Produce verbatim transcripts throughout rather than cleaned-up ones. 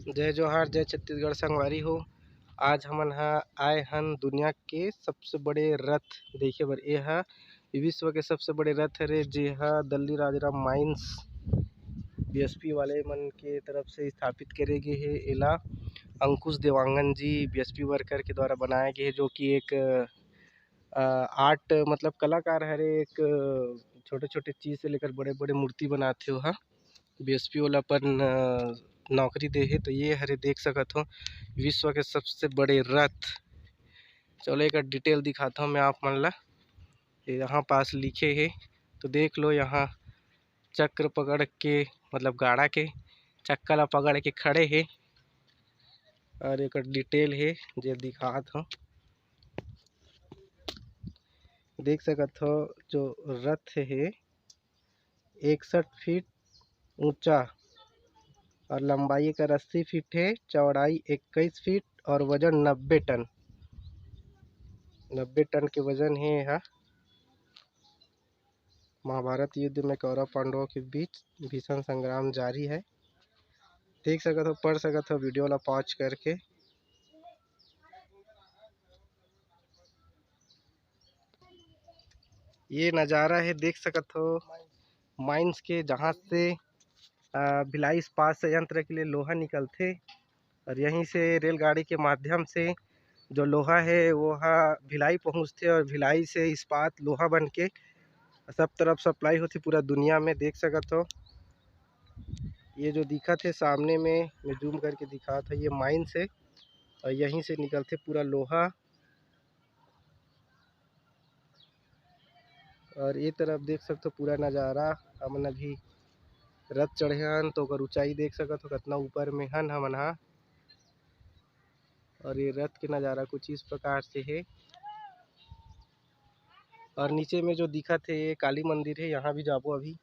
जय जोहार, जय छत्तीसगढ़ संगवारी हो। आज हमन ह आए हन दुनिया के सबसे बड़े रथ देखे बर। ए ह विश्व के सबसे बड़े रथ हरे, जे ह दल्ली राजराम माइंस बीएसपी वाले मन के तरफ से स्थापित करे गे हे। एला अंकुश देवांगन जी बीएसपी वर्कर के द्वारा बनाए गे हे, जो कि एक, अ, आर्ट मतलब कलाकार हरे, एक छोटे-छोटे चीज से लेकर बड़े-बड़े मूर्ति बनाथे ओहा। बीएसपी वाला अपन, अ, नौकरी दे हे। तो ये हरे देख सकत हो विश्व के सबसे बड़े रथ। चलो एक डिटेल दिखाता हूँ मैं आप मन ला। ये यहाँ पास लिखे हे तो देख लो, यहाँ चक्र पकड़ के मतलब गाड़ा के चक्का ला पकड़ के खड़े हे। और एक डिटेल हे जे दिखात हूँ, देख सकत हो जो रथ हे इकसठ फीट ऊंचा और लंबाई एकर अस्सी फीट हे, चौड़ाई इक्कीस फीट और वजन नब्बे टन, नब्बे टन के वजन हे एहा। महाभारत युद्ध में कौरव पांडवों के बीच भीषण संग्राम जारी है। देख सकत हो, पढ़ सकत हो वीडियो ला पॉज करके। ये नज़ारा है, देख सकत हो माइंस के, जहाँ से, अ, भिलाई इस्पात संयंत्र के लिए लोहा निकलथे और यहीं से रेलगाड़ी के माध्यम से जो लोहा है वो हा भिलाई पहुँचथे और भिलाई से इस्पात लोहा बन के सब तरफ सप्लाई होथे पूरा दुनिया में। देख सकत हो ये जो दिखत है सामने में, मैं जूम करके दिखात हूँ, ये माइंस है और यहीं से निकलथे पूरा लोहा। और ये तरफ देख सकत हो पूरा नज़ारा, हमन अभी रथ चढ़े हन तो ओकर ऊंचाई देख सकत हो, कितना ऊपर में हन हमन हा। और ये रथ के नज़ारा कुछ इस प्रकार से है। और नीचे में जो दिखत है ये काली मंदिर है, यहाँ भी जाबो अभी।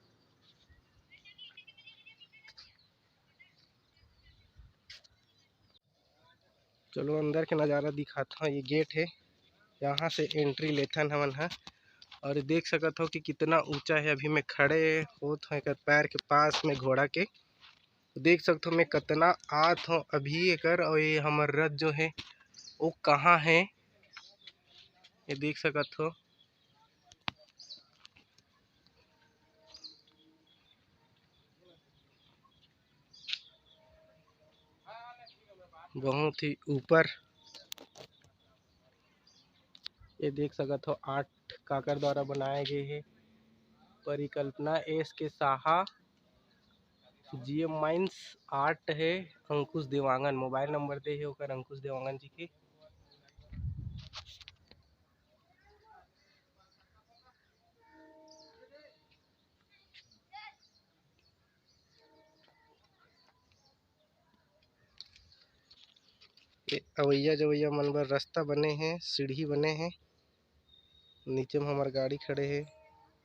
चलो अंदर के नज़ारा दिखात हूँ, ये गेट है, यहाँ से एंट्री लेथन हमन हा। और देख सकत हो कि कितना ऊंचा है, अभी मैं खड़े होत हूँ एकर पैर के पास में घोड़ा के। देख सकत हो मैं कतना आत हूँ अभी एकर, और ये हमर रथ जो है वो कहाँ है, ये देख सकत हो। बहुत ही ऊपर ये देख सकत हो आर्ट काकर द्वारा बनाए गए हे। परिकल्पना एस के साहा, जीएम माइंस आर्ट है अंकुश देवांगन, मोबाइल नंबर दे हे ओकर अंकुश देवांगन जी के। ये अवैया जवैया मन बर रास्ता बने हे, सीढ़ी बने हे, नीचे में हमर गाड़ी खड़े हे।